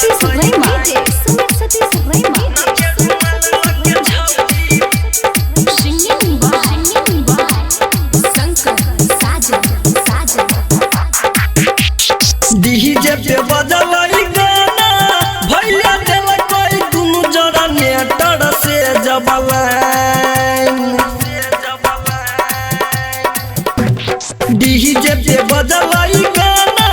Satish Verma. DJ Sumit Satish Verma. Singing by Shankar Sajan Sajan. DJ पे बजलै गाना भैया देलकै दुनू जरा नेटर से जबलैन। डीजे पे बजलै गाना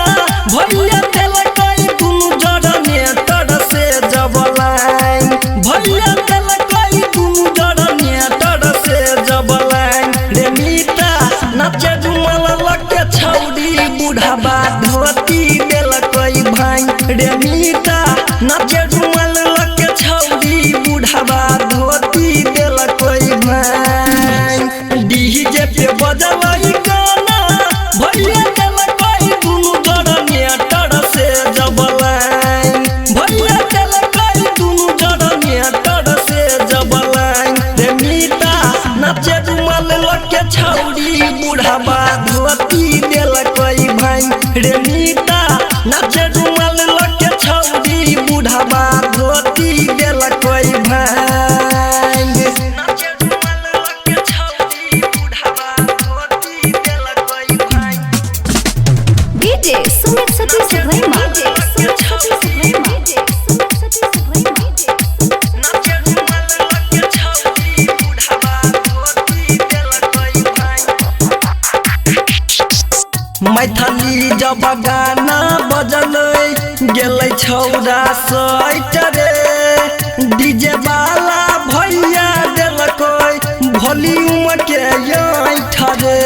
भैया देलकै दुनू जरा नेटर से जबलैन। भैया देलकै दुनू जरा नेटर से जबलैन। रे मीता नाचे झुमल लके छौड़ी बुढ़ाबा धोती देलकै भाई। रे मीता नाचे झुमल लके छौड़ी बुढ़ाबा धोती देलकै भाई। डीजे पे बजलै गाना भैया देलकै दुनू जरा नेटर से जबलैन। भैया देलकै दुनू जरा नेटर से जबलैन। रे मीता नाचे झुमल लके छौड़ी बुढ़ाबा धोती देलकै भाई। रे मीता नाचे झुमल लके छौड़ी बुढ़ाबा धोती देलकै भाई। नाचे झुमल लके छौड़ी बुढ़ाबा धोती देलकै भाई। DJ Sumit Satish Verma. DJ Sumit Satish Verma. DJ Sumit Satish Verma. नाचे झुमल लके छौड़ी बुढ़ाबा धोती देलकै भाई। मैथिली जब गाना बजलै गेलै छौड़ा सैट रे। डीजे वाला भैया देलकै वॉल्यूम के ऐठ रे।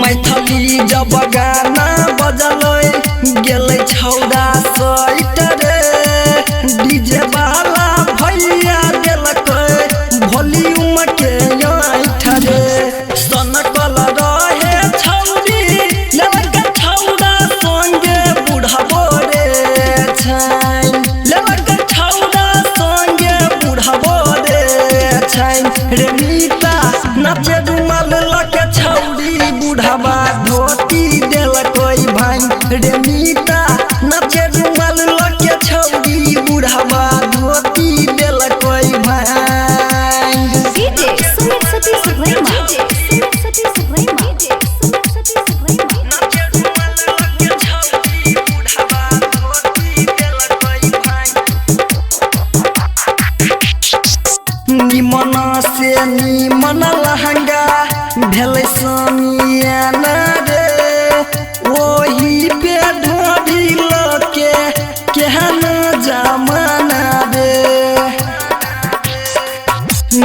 मैथिली जब गाना बजलै गेलै छौड़ा सैट रे। डीजे वाला भैया देलकै वॉल्यूम के ऐठ रे। सनकल रहे छौड़ी लेलकै छौड़ा संगे बुढ़बो रे छैन। लेलकै छौड़ा संगे बुढ़बो रे छैन। रे मीता नाचे रुमाल लके छौड़ी बुढ़ाबा धोती देलकै भाई। रे मीता नाचे रुमाल लके छौड़ी बुढ़ाबा धोती देलकै भाई। DJ Sumit Satish Verma. DJ Sumit Satish Verma. DJ Sumit Satish Verma. नाचे रुमाल लके छौड़ी बुढ़ाबा धोती देलकै भाई। निमन से निमन लहंगा भेलै समियाना रे। ओही पे ढोढ़ी लके केहन जमाना रे।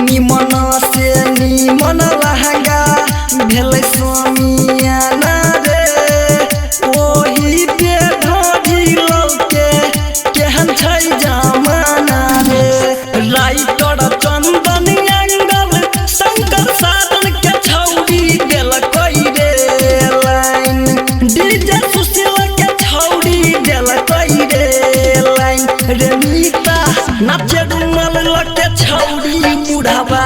निमन से निमन लहंगा भेलै समियाना रे। ओही पे ढोढ़ी लके केहन छै जमाना रे। राइटर चंदन एंगल शंकर साधन के छौड़ी देलकै रे लाइन। डीजे सुशील के छौड़ी देलकै रे लाइन। रे मीता नाचे रुमाल लके छौड़ी बुढ़ाबा